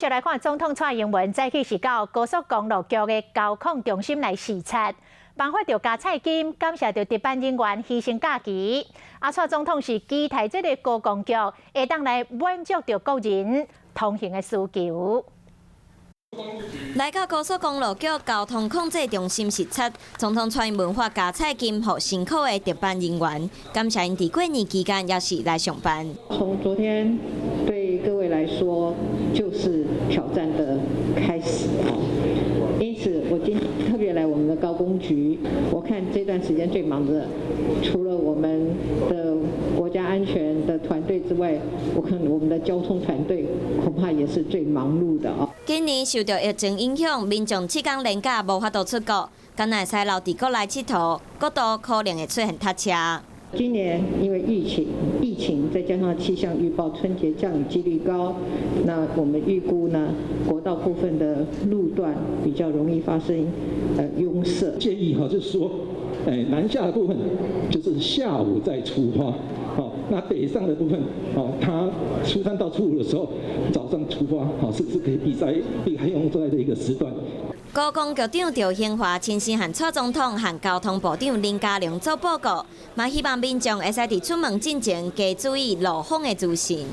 再來看總統蔡英文早起是到高速公路局的交控中心來視察，頒發著加菜金，感謝著值班人員犧牲假期。啊，蔡總統是期待這个高公局會當來滿足著國人通行的需求。來到高速公路局交通控制中心視察，總統蔡英文發加菜金予辛苦的值班人員，感謝𪜶佇過年期間猶是來上班。從昨天對各位來說，就是挑戰的開始啊！因此，我今天特別來我們的高公局，我看這段時間最忙的，除了我們的國家安全的團隊之外，我看我們的交通團隊恐怕也是最忙碌的啊。今年受著疫情影響，民眾7天連假無法度出國，敢若會使留佇國內𨑨迌，國道可能會出現塞車。今年因為疫情再加上氣象預報春節降雨幾率高，那我們預估呢，國道部分的路段比較容易發生擁塞。建議哈，就是說，南下的部分就是下午再出發，好，那北上的部分，哦，他初三到初五的時候早上出發，好，是不是可以避開擁塞的一個時段？高公局長趙興華親身向蔡總統和交通部長林佳龍做報告，嘛希望民眾會使佇出門進前加注意路況的資訊。